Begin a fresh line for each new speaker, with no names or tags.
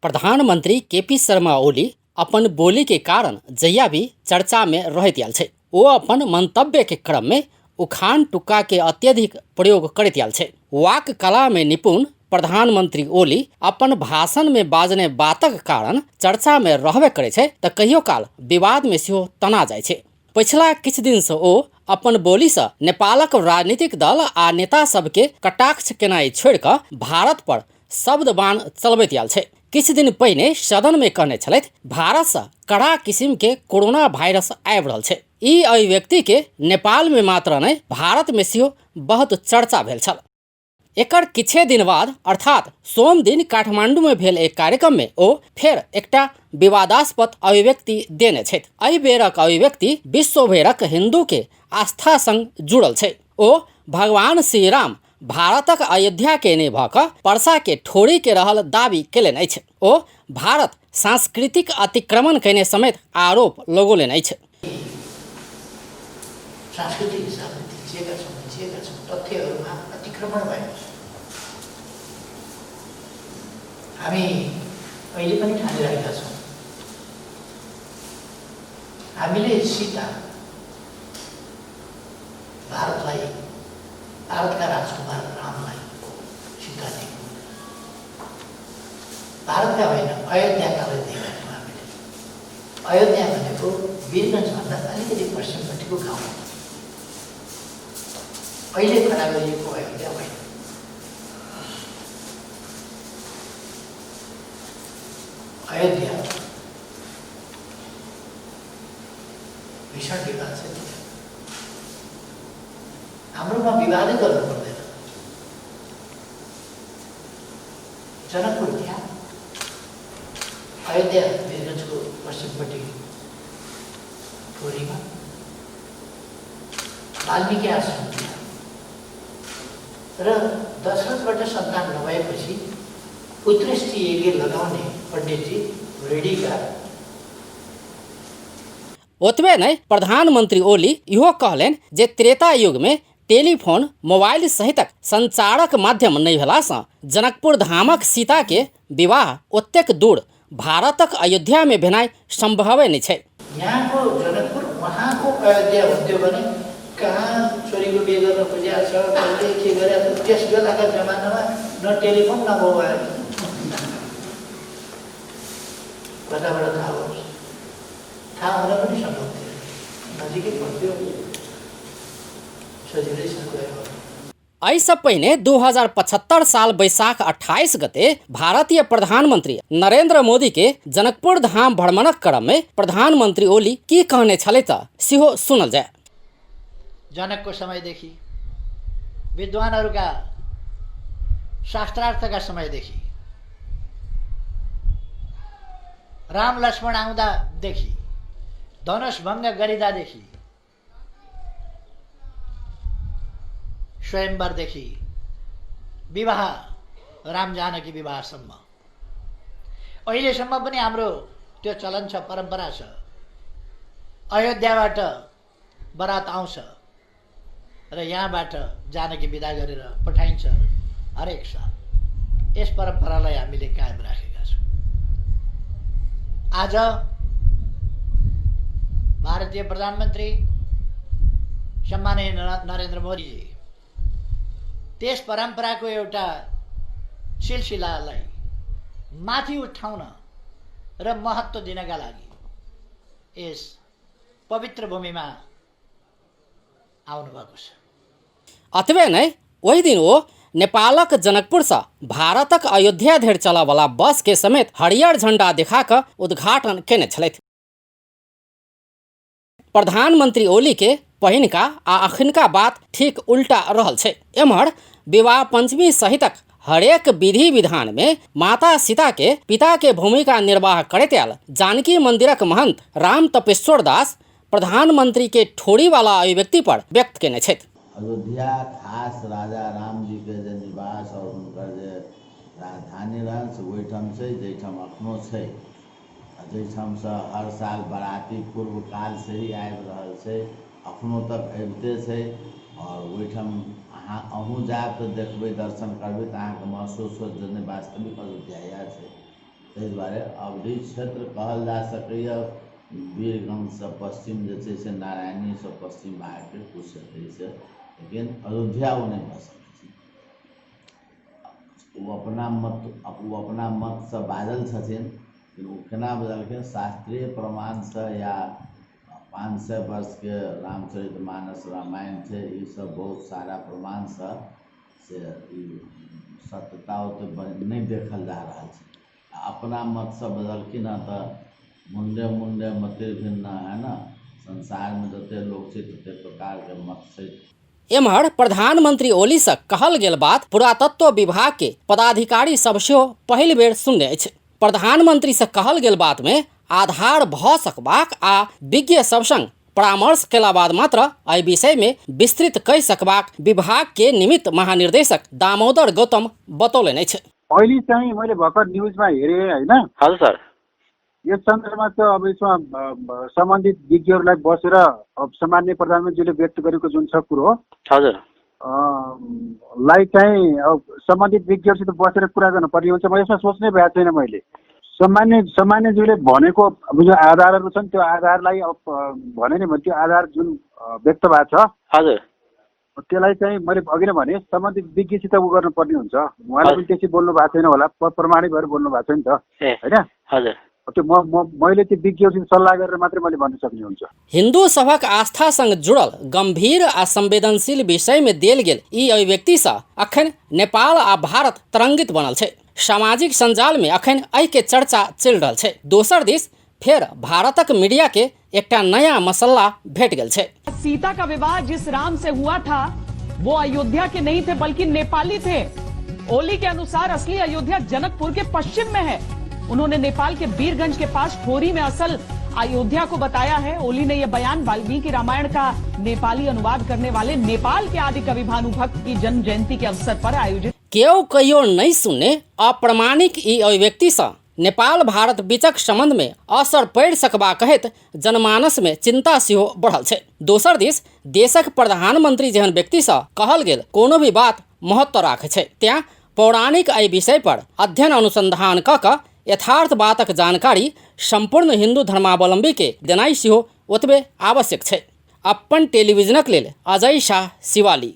प्रधानमंत्री केपी शर्मा ओली अपन बोली के कारण जहिया भी चर्चा में रहैत आयल छै। ओ अपन मंतव्य के क्रम में उखान टुक्का के अत्यधिक प्रयोग करैत आयल छै। वाक कला में निपुण प्रधानमंत्री ओली अपन भाषण में बाजने बातक कारण चर्चा में रहबे करै छै त कहियो काल विवाद में सेहो तना जाइ छै। पछिला किछु दिन से ओ अपन बोली से नेपालक राजनीतिक दल आ नेता सबके कटाक्ष केनाइ छोड़ि कऽ भारत पर शब्द बाण चलबैत आयल छै। किछु दिन पहिने सदन में कहने छलथि, भारत से कड़ा किस्म के कोरोना वायरस आबि रहल छै। ई अभिव्यक्ति के नेपाल में मात्र नहि भारत में सेहो बहुत चर्चा भेल छल। एकर किछे दिन बाद अर्थात सोम दिन काठमांडू में भेल एक कार्यक्रम में ओ फेर एकटा विवादास्पद अभिव्यक्ति देने छथि। एहि बेरक अभिव्यक्ति विश्व भरिक हिंदू के आस्था संग जुड़ल छै। ओ भगवान श्री राम भारतक अयोध्या के नहि भऽ कऽ परसा के ठोरी के रहल दावी केलनि अछि। ओ भारत सांस्कृतिक अतिक्रमण कयने समेत आरोप लगौलनि अछि।
सांस्कृतिक हिसाबले थिचिएका छौँ, मिचिएका छौँ, तथ्यहरूमा अतिक्रमण भएको छ। हामी अहिले पनि ठानिरहेका छौँ। हामीले सीता भारतलाई, भारतका राजकुमार रामलाई सीता दिएको, भारतका होइन अयोध्याकालाई दिएका थियौँ हामीले। अयोध्या भनेको वीरगन्जभन्दा अलिकति पश्चिमपट्टिको गाउँ हो। अहिले खडा गरिएको अयोध्या होइन। अयोध्या भीषण विवाद छ। हाम्रोमा विवादै गर्नु पर्दैन। जनकपुर त्यहाँ, अयोध्या वीरगन्जको पश्चिमपट्टि ठोरीमा, वाल्मीकि आश्रम त्यहाँ र दशरथबाट सन्तान नभएपछि पुत्रेष्टि यज्ञ लगाउने पण्डितजी रेडीका।
ओतबे नहि, प्रधानमंत्री ओली इहो कहलनि जे त्रेता युग में टेलीफोन, मोबाइल सहितक संचारक माध्यम नहि भेलासँ जनकपुर धामक सीता के विवाह ओतेक दूर भारतक अयोध्या में भेनाइ संभवे नहि छै।
यहाँको जनकपुर वहाँको अयोध्या हुन्थ्यो भने कहाँ छोरीको बिहे गर्न खोजिएको छ, कहिले के गरेको छ, त्यस बेलाका जमानामा न टेलिफोन न मोबाइल, कताबाट थाहा होस्? थाहा हुन पनि सम्भव थिएन, नजिकै पर्थ्यो, सजिलैसँग गयो।
एहिसँ पहिने 2075 साल बैसाख 28 गते भारतीय प्रधानमंत्री नरेंद्र मोदी के जनकपुर धाम भ्रमणक क्रम में प्रधानमंत्री ओली की कहने छलै त सेहो सुनल जाय।
जनकको समयदेखि, विद्वानहरूका शास्त्रार्थका समयदेखि, राम लक्ष्मण आउँदादेखि, धनुष भङ्ग गरिँदादेखि, स्वयंवरदेखि विवाह, राम जानकी विवाहसम्म, अहिलेसम्म पनि हाम्रो त्यो चलन छ, परम्परा छ। अयोध्याबाट बरात आउँछ र यहाँबाट जानकी विदा गरेर पठाइन्छ हरेक साल। यस परम्परालाई हामीले कायम राखेका छौँ। आज भारतीय प्रधानमन्त्री सम्माननीय नरेन्द्र मोदीजी त्यस परम्पराको एउटा सिलसिलालाई माथि उठाउन र महत्त्व दिनका लागि यस पवित्र भूमिमा आउनुभएको छ।
अतबे नहि, ओहि दिन ओ नेपालक जनकपुर सँ भारतक अयोध्या धरि चलऽवला बस के समेत हरियर झंडा देखा कऽ उद्घाटन केने छलथि। प्रधानमंत्री ओली के पहिनका आ अखिनका बात ठीक उल्टा रहल छै। एम्हर विवाह पंचमी सहितक हरेक विधि विधान में माता सीता के पिता के भूमिका निर्वाह करैत आयल जानकी मंदिरक महंत राम तपेश्वर दास प्रधानमंत्री के ठोड़ी वाला अभिव्यक्ति पर व्यक्त केने छथि।
अयोध्या खास राजा राम जी के जे निवास और हुनकर जे राजधानी रहनि से ओहिठाम छै, जाहिठाम अखनो छै आ जाहिठामसँ हर साल बराती पूर्व कालसँ ही आबि रहल छै, अखनो तक अबिते छै। आओर ओहिठाम अहाँ अहूँ जायब तऽ देखबै, दर्शन करबै तऽ अहाँके महसूस होयत जे नहि, वास्तविक अयोध्या इएह छै। ताहि दुआरे अवधि क्षेत्र कहल जा सकैए। वीरगंजसँ पश्चिम जे छै से नारायणीसँ पश्चिम भागके किछु हेतै से, लेकिन अयोध्या ओ नहि भऽ सकै छै। ओ अपना मत, ओ अपना मतसँ बाजल छथिन, लेकिन ओ केना बजलखिन, शास्त्रीय प्रमाणसँ या 500 वर्षके रामचरित मानस रामायण छै, ईसब बहुत सारा प्रमाणसँ से ई सत्यता ओते नहि देखल जा रहल छै। आ अपना मतसँ बजलखिन हँ तऽ मुण्डे मुण्डे मतिर भिन्ना है ने, संसारमे जते लोक छै तते प्रकारके मत छै।
एम्हर प्रधानमंत्री ओली सँ कहल गेल बात पुरातत्व विभाग के पदाधिकारी सब सेहो पहिल बेर सुनने अछि। प्रधानमंत्री सँ कहल गेल बात मे आधार भऽ सकबाक आ विज्ञ सब संग परामर्श केला बाद मात्र एहि विषय मे विस्तृत कहि सकबाक विभाग के निमित्त महानिर्देशक दामोदर गौतम बतौलनि अछि।
अहिले चाहिँ मैले भर्खर न्युजमा हेरेँ होइन।
हजुर सर।
यस सन्दर्भमा त अब यसमा सम्बन्धित विज्ञहरूलाई बसेर अब सम्माननीय प्रधानमन्त्रीज्यूले व्यक्त गरेको जुन छ कुरो,
हजुर,
लाई चाहिँ अब सम्बन्धित विज्ञहरूसित बसेर कुरा गर्नुपर्ने हुन्छ। म यसमा सोच्नै भएको छैन। मैले सम्मान्यज्यूले भनेको अब जो आधारहरू छन् त्यो आधारलाई अब भने नि त्यो आधार जुन व्यक्त भएको छ,
हजुर,
त्यसलाई चाहिँ मैले अघि नै भने सम्बन्धित विज्ञसित उ गर्नुपर्ने हुन्छ। उहाँले पनि त्यसै बोल्नु भएको छैन होला, प्रमाणित भएर बोल्नु भएको छ नि त, होइन?
हजुर।
त्यो मैले त्यो विज्ञहरूसित सल्लाह गरेर मात्रै मैले भन्न सक्ने हुन्छ।
हिन्दू सभक आस्था संग जुड़ल गंभीर आ संवेदनशील विषय में देल गेल ई अभिव्यक्ति सँ अखन नेपाल आ भारत तरंगित बनल छै। सामाजिक संजाल में अखन एहि के चर्चा चलि रहल छै। दोसर दिस फेर भारतक मीडिया के एकटा नया मसल्ला भेट गेल छै।
सीता का विवाह जिस राम से हुआ था वो अयोध्या के नहीं थे बल्कि नेपाली थे। ओली के अनुसार असली अयोध्या जनकपुर के पश्चिम में है। उन्होंने नेपाल के बीरगंज के पास ठोरी में असल अयोध्या को बताया है। ओली ने यह बयान वाल्मीकि रामायण का नेपाली अनुवाद करने वाले नेपाल के आदि कवि भानुभक्त की जन्म जयंती के अवसर पर आयोजित
केओ कहियो नहि सुनने अप्रमाणिक ई अभिव्यक्ति सँ नेपाल भारत बीचक संबंध में असर पड़ि सकबा कहैत जनमानस में चिंता सेहो बढ़ल छै। दोसर दिस देशक प्रधानमंत्री जेहन व्यक्ति सँ कहल गेल कोनो भी बात महत्व राखै छै, तें पौराणिक एहि विषय पर अध्ययन अनुसंधान कऽ कऽ यथार्थ बातक जानकारी संपूर्ण हिंदू धर्मावलंबी के देनाइ सेहो ओतबे आवश्यक छै। अपन टेलीविजनक लेल अजय शाह, शिवाली।